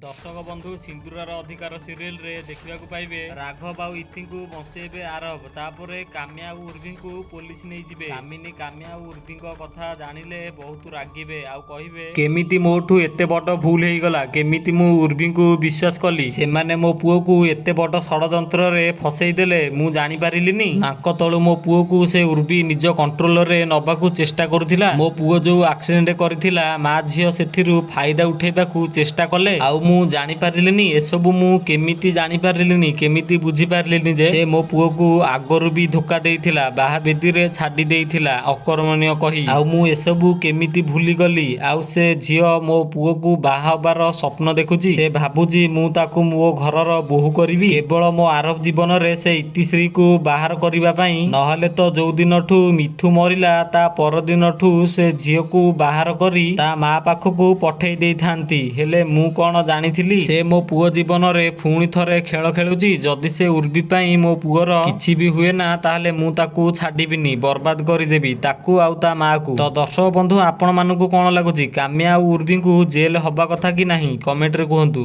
ଦର୍ଶକ ବନ୍ଧୁ, ସିନ୍ଦୁରାର ଅଧିକାର ସିରିଏଲରେ ଦେଖିବାକୁ ପାଇବେ ରାଘବ ଆଉ ଇତିଙ୍କୁ ବଞ୍ଚେଇବେ ଆରବ। ତାପରେ କାମ୍ୟା ଆଉ ଉର୍ଭିଙ୍କୁ ପୋଲିସ ନେଇଯିବେ। କାମିନୀ କାମ୍ୟା ଆଉ ଉର୍ଭିଙ୍କ କଥା ଜାଣିଲେ ବହୁତ ରାଗିବେ ଆଉ କହିବେ, କେମିତି ମୋଠୁ ଏତେ ବଡ଼ ଭୁଲ ହେଇଗଲା? କେମିତି ମୁଁ ଉର୍ଭିଙ୍କୁ ବିଶ୍ୱାସ କଲି? ସେମାନେ ମୋ ପୁଅକୁ ଏତେ ବଡ଼ ଷଡ଼ଯନ୍ତ୍ରରେ ଫସେଇ ଦେଲେ, ମୁଁ ଜାଣିପାରିଲିନି। ନାକ ତଳୁ ମୋ ପୁଅକୁ ସେ ଉର୍ଭି ନିଜ କଣ୍ଟ୍ରୋଲରେ ନବାକୁ ଚେଷ୍ଟା କରୁଥିଲା। ମୋ ପୁଅ ଯୋଉ ଆକ୍ସିଡେଣ୍ଟ କରିଥିଲା, ମା ଝିଅ ସେଥିରୁ ଫାଇଦା ଉଠେଇବାକୁ ଚେଷ୍ଟା କଲେ, ଆଉ ମୁଁ ଜାଣିପାରିଲିନି। ଏସବୁ ମୁଁ କେମିତି ଜାଣିପାରିଲିନି? କେମିତି ବୁଝିପାରିଲିନି ଯେ ସେ ମୋ ପୁଅକୁ ଆଗରୁ ବି ଧୋକା ଦେଇଥିଲା, ବାହା ବେଦୀରେ ଛାଡ଼ି ଦେଇଥିଲା ଅକର୍ମଣ୍ୟ କହି, ଆଉ ମୁଁ ଏସବୁ କେମିତି ଭୁଲିଗଲି? ଆଉ ସେ ଝିଅ ମୋ ପୁଅକୁ ବାହା ହବାର ସ୍ୱପ୍ନ ଦେଖୁଛି। ସେ ଭାବୁଛି ମୁଁ ତାକୁ ମୋ ଘରର ବୋହୂ କରିବି, କେବଳ ମୋ ଆରବ ଜୀବନରେ ସେ ଇତିଶ୍ରୀକୁ ବାହାର କରିବା ପାଇଁ। ନହେଲେ ତ ଯୋଉଦିନଠୁ ମିଥୁ ମରିଲା, ତା ପରଦିନଠୁ ସେ ଝିଅକୁ ବାହାର କରି ତା ମା ପାଖକୁ ପଠେଇ ଦେଇଥାନ୍ତି। ହେଲେ ମୁଁ କଣ ଜାଣିଥିଲି ସେ ମୋ ପୁଅ ଜୀବନରେ ପୁଣି ଥରେ ଖେଳ ଖେଳୁଛି? ଯଦି ସେ ଉର୍ଭି ପାଇଁ ମୋ ପୁଅର କିଛି ବି ହୁଏ ନା, ତାହେଲେ ମୁଁ ତାକୁ ଛାଡ଼ିବିନି, ବର୍ବାଦ କରିଦେବି ତାକୁ ଆଉ ତା ମାଆକୁ। ତ ଦର୍ଶକ ବନ୍ଧୁ, ଆପଣମାନଙ୍କୁ କଣ ଲାଗୁଛି, କାମ୍ୟା ଆଉ ଉର୍ଭିଙ୍କୁ ଜେଲ ହବା କଥା କି ନାହିଁ? କମେଣ୍ଟରେ କୁହନ୍ତୁ।